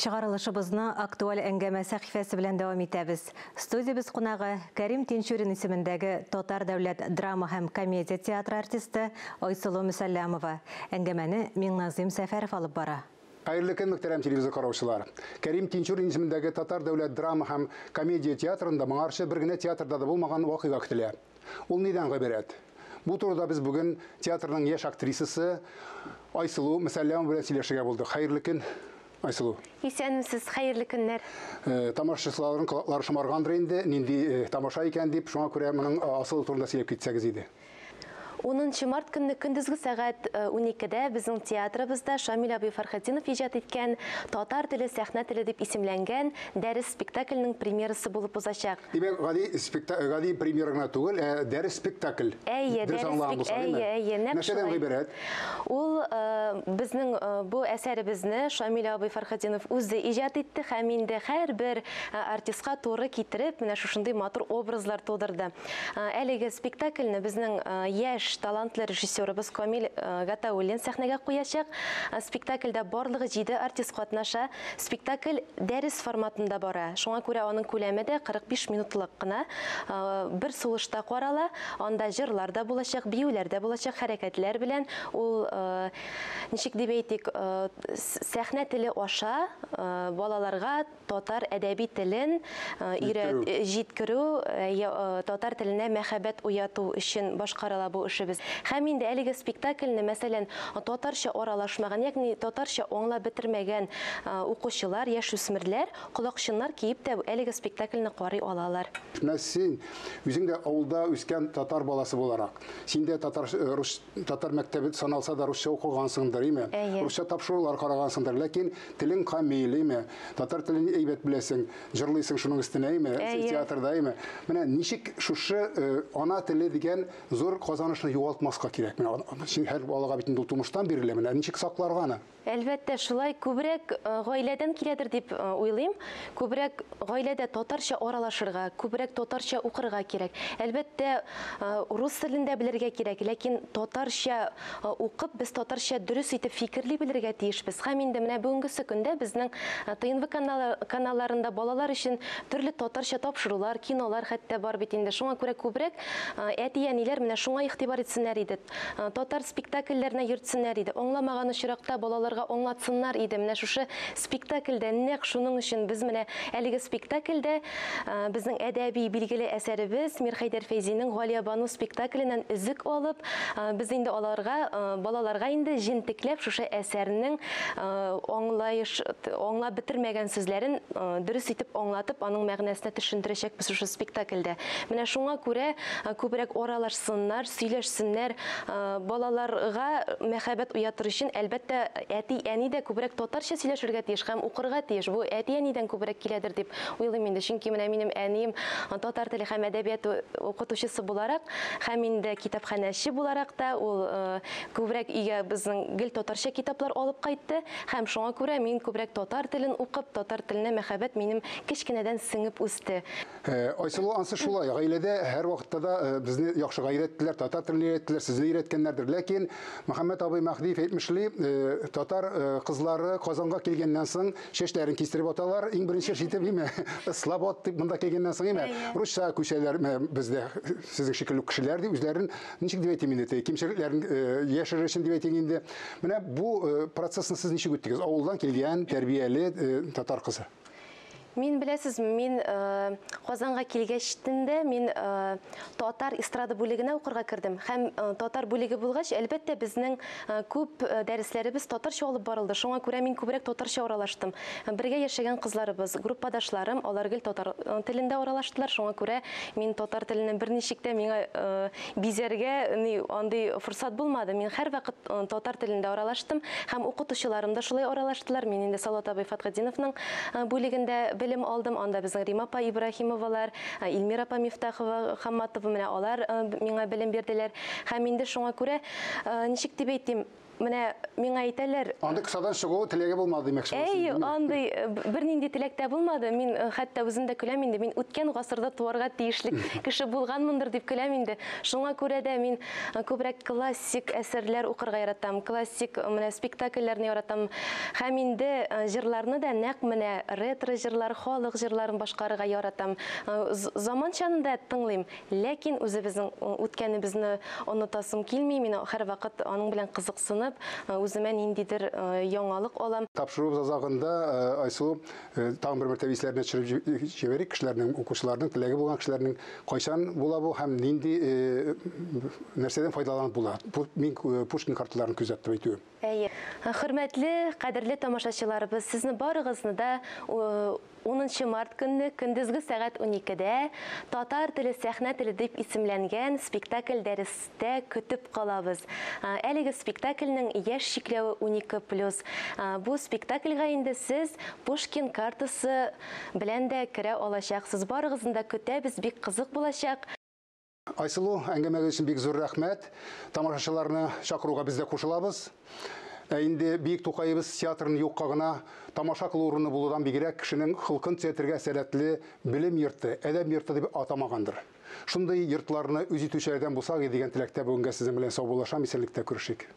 Чыгарылышыбызны актуаль әңгәмә сәхифәсе белән дәвам итәбез. Студиябез кунагы Кәрим Тинчурин исемендәге Татар дәүләт драма һәм комедия театры артисты Айсылу Мөсәлләмова. Әңгәмәне Миңназыйм Сәфәров алып бара. Хәерле көн, мөхтәрәм телевизор караучылар. Кәрим Тинчурин исемендәге Татар дәүләт драма һәм комедия театрында моңарчы бер генә театрда да булмаган вакыйга көтелә. Ул нидән гыйбарәт? Бу турыда без бүген театрның яшь актрисасы Айсылу Мөсәлләмова белән сөйләшергә булдык. Хәерле көн, Айсылу. Исәнмесез, хәерле көннәр. Тамашачыларның колаклары шомаргандыр инде, нинди тамаша икән дип, шуңа күрә моның асылы турында сөйләп китсәгез иде. 10 март көнне көндезге сәгать 12-дә безнең театрыбызда Шамил абый Фәрхетдинов иҗат иткән Татар теле сәхнә теле дип исемләнгән дәрес спектакльнең премьерасы булып узачак. Димәк, гади спектакль, гади премьера гына түгел, ә дәрес спектакль. Әйе, Дөрес дәрес аңлаган булсам, әйе, әйеме? әйе, нәкъ Нәрсәдән шулай. гыйбарәт? Ул безнең бу әсәребезне Шамил абый Фәрхетдинов үзе иҗат итте һәм инде һәрбер артистка туры китереп, менә шушындый матур образлар тудырды. Әлеге спектакльне безнең яшь талантлы режиссерыбыз Камил Гатауллин сәхнәгә куячак. Спектакльдә барлыгы 7 артист катнаша. Спектакль дәрес форматында бара. Шуңа күрә аның күләме дә 45 минутлык кына. Бер сулышта карала. Анда җырлар да булачак, биюләр дә булачак, хәрәкәтләр белән. Ул, ничек дип әйтик, сәхнә теле аша балаларга татар әдәби телен җиткерү, татар теленә мәхәббәт уяту өчен башкарыла бу эшебез. Һәм инде әлеге спектакльне, мәсәлән, татарча аралашмаган, ягъни татарча аңлап бетермәгән укучылар, яшүсмерләр, колакчыннар киеп тә әлеге спектакльне карый алалар. Менә син үзең дә авылда үскән татар баласы буларак, син дә татар, рус, татар мәктәбе саналса да русча укыгансыңдыр, име? Әйе. Русча тапшырулар карагансыңдыр, ләкин телең камил, име? Татар телен әйбәт беләсең, җырлыйсың шуның өстенә, име? Әйе. Театрда, име? Менә ничек шушы ана теле дигән зур казанышны югалтмаска кирәк? Менә һәр балага бит инде ул тумыштан бирелә, менә ничек сакларга аны? Әлбәттә, шулай күбрәк гаиләдән киләдер дип уйлыйм. Күбрәк гаиләдә татарча аралашырга, күбрәк татарча укырга кирәк. Әлбәттә, рус телен дә белергә кирәк, ләкин татарча укып, без татарча дөрес итеп фикерли белергә тиешбез. Һәм инде менә бүгенгесе көндә безнең ТНВ каналларында балалар өчен төрле татарча тапшырулар, кинолар хәтта бар бит инде. Шуңа күрә күбрәк әти-әниләр менә шуңа игътибар итсеннәр иде. Татар спектакльләренә йөртсеннәр иде. Аңламаган очракта балаларга аңлатсыннар иде. Менә шушы спектакльдә нәкъ шуның өчен без менә әлеге спектакльдә безнең әдәби билгеле әсәребез Мирхәйдәр Фәйзинең Галиябану спектакленнән өзек алып, без инде аларга, балаларга инде җентекләп шушы әсәрнең аңлап бетермәгән сүзләрен дөрес итеп аңлатып, аның мәгънәсенә төшендерәчәкбез шушы спектакльдә. Менә шуңа күрә күбрәк аралашсыннар, сөйләшсеннәр, балаларга мәхәббәт уятыр өчен, әлбәттә, әти-әни дә күбрәк татарча сөйләшергә тиеш һәм укырга тиеш. Бу әти-әнидән күбрәк киләдер дип уйлыйм инде. Чөнки менә минем әнием татар теле һәм әдәбият укытучысы буларак, һәм инде китапханәче буларак та ул күбрәк өйгә безнең гел татарча китаплар алып кайтты һәм шуңа күрә мин күбрәк татар телен укып, татар теленә мәхәббәт минем кечкенәдән сеңеп үсте. Айсылу, ансы шулай, гаиләдә һәр вакытта да безне яхшыга өйрәттеләр, татар телен өйрәттеләр, сезне өйрәткәннәрдер. Ләкин Мөхәммәт абый Мәһдиев әйтмешли, татар кызлары Казанга килгәннән соң чәчләрен кистереп аталар. Иң беренче эш итеп, име, ыслап ат дип монда килгәннән соң, име, Әйе. русча күчәләр, бездә сезнең шикелле үк кешеләр дип үзләрен ничек дип әйтим инде, теге кимчелекләрен яшерер өчен дип әйтик инде. Менә бу процессны сез ничек үттегез? Авылдан килгән тәрбияле татар кызы. Мин беләсезме, мин Казанга килгәчтен дә мин татар эстрада бүлегенә укырга кердем. Һәм татар бүлеге булгач, әлбәттә, безнең күп дәресләребез татарча алып барылды. Шуңа күрә мин күбрәк татарча аралаштым. Бергә яшәгән кызларыбыз, группадашларым, алар гел татар телендә аралаштылар. Шуңа күрә мин татар телене берничек тә миңа бизәргә ни, андый форсат булмады. Мин һәрвакыт татар телендә аралаштым һәм укытучыларым да шулай аралаштылар. Мин инде Салават абый Фәтхетдиновның бүлегендә белем алдым. Анда безнең Рима апа Ибраһимовалар, Эльмира апа Мифтахова, Хамматова, менә алар миңа белем бирделәр. Һәм инде шуңа күрә, ничек дип әйтим, Менә миңа әйтәләр. Андый кысадан чыгу теләге булмады димәкче буласың. Әй, андый бернинди теләк тә булмады. Мин хәтта үзем дә көләм инде. Мин үткән гасырда туарга тиешле кеше булганмындыр дип көләм инде. Шуңа күрә дә мин күбрәк классик әсәрләр укырга яратам, классик менә спектакльләрне яратам. Һәм инде җырларны да нәкъ менә ретро җырлар, халык җырларын башкарырга яратам. Заманчаны да тыңлыйм, ләкин үзебезнең үткәнебезне онытасым килми. Мин һәрвакыт аның белән кызыксынып, үземә ниндидер яңалык алам. Тапшыруыбыз азагында, Айсылу, тагын бер мәртәбә исләренә төшереп җибәрик, кешеләрнең, укучыларның, теләге булган кешеләрнең кайчан була бу һәм нинди нәрсәдән файдаланып була? Мин Пушкин карталарын күзәттем әйтүем. Әйе. Хөрмәтле, кадерле тамашачыларыбыз, сезне барыгызны да 10 март көнне көндезге сәгать 12-дә Татар теле сәхнә теле дип исемләнгән спектакль дәрестә көтеп калабыз. Әлеге спектакльнең яшь чикләве 12+. Бу спектакльгә инде сез Пушкин картасы белән дә керә алачаксыз. Барыгызны да көтәбез, бик кызык булачак. Айсылу, әңгәмәгез өчен бик зур рәхмәт. Тамашачыларны чакыруга без дә кушылабыз. Ә инде Бөек Тукаебыз театрын юкка гына тамаша кылу урыны булудан бигрәк кешенең холкын төзәтергә сәләтле белем йорты, әдәп йорты дип атамагандыр. Шундый йортларны үз итүчеләрдән булсак иде дигән теләктә бүгенгә сезнең белән саубуллашам, исәнлектә күрешик.